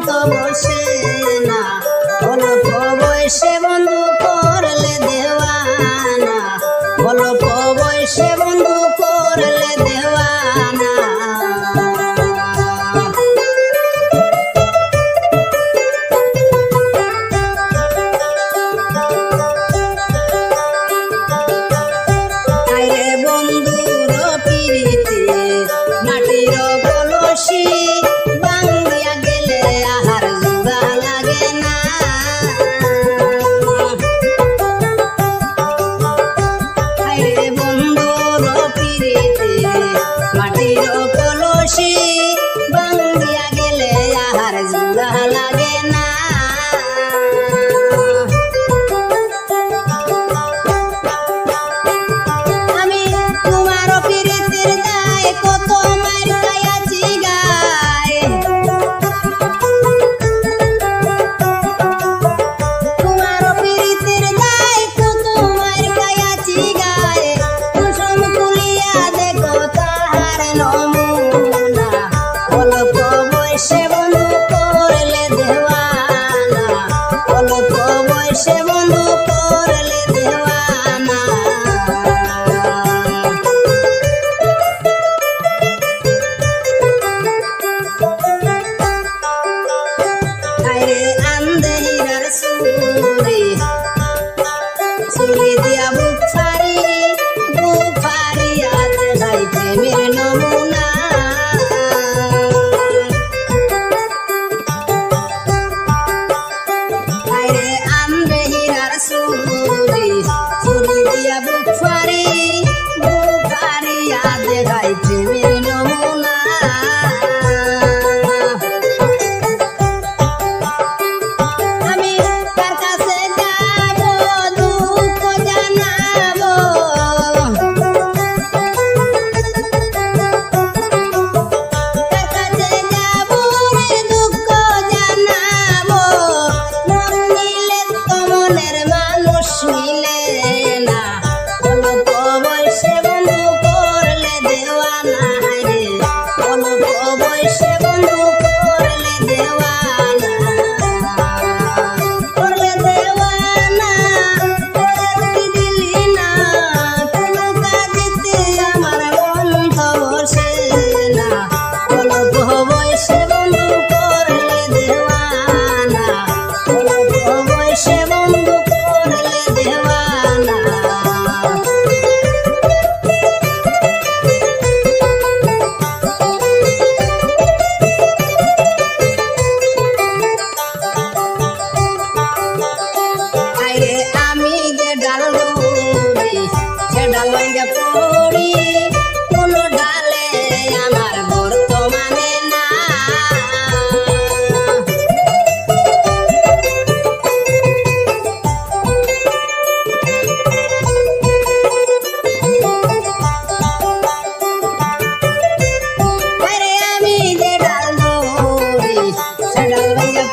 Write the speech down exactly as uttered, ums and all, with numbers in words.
তো বসে না, অল্প বয়সে বন্ধু করলে দেওয়ানা, অল্প বয়সে বন্ধু করলে দেওয়ানা। আরে বন্ধুর পিরিতে মাটির কলসি ভাঙ্গিয়া গেলে আহার জুড়া লাগে না। আরে বন্ধুর পিরিতে মাটির কলসি ভাঙ্গিয়া গেলে আহার জুড়া লাগে না। আমি তোমার পিরিতির দায় কত মার খাইয়াছি গায়। তোমার পিরিতির দায় কত মার খাইয়াছি গায়। কুসুম তুলিয়া দেখো তাহার নমুনা। অল্প বয়সে বন্ধু করলে দেওয়ানা, অল্প বয়সে বন্ধু করলে দেওয়ানা। আরে আন্দেহিরার সুরি, সুরি দিয়া বুক ফারি, বুক ফারিয়া দেখাই প্রেমের নমুনা। আরে আন্দেহিরার সুরি, সুরি দিয়া বুক ফারি, বুক ফারিয়া দেখাই প্রেমের নমুনা। আমি কার কাছে যাব, দুঃখ জানাবো। কার কাছে যাব রে, দুঃখ জানাবো। মন নিলে তো মনের মানুষ মিলে না। অল্প বয়সে বন্ধু করলে দেওয়ানা রে, অল্প বয়সে বন্ধু করলে দেওয়ানা, করলে দেওয়ানা, করতে দিলি না, কোনো কাজেতে আমার মন তো বসে না। অল্প বয়সে বন্ধু করলে দেওয়ানা, অল্প বয়সে বন্ধু করলে দেওয়ানা। আরে আমি যে ডাল দৌড়ি, সে ডাল ভাঙ্গা পড়ি, কোনো ডালে আমার বর্তমানে না। আরে আমি যে ডাল দৌড়ি, সে ডাল ভাঙ্গা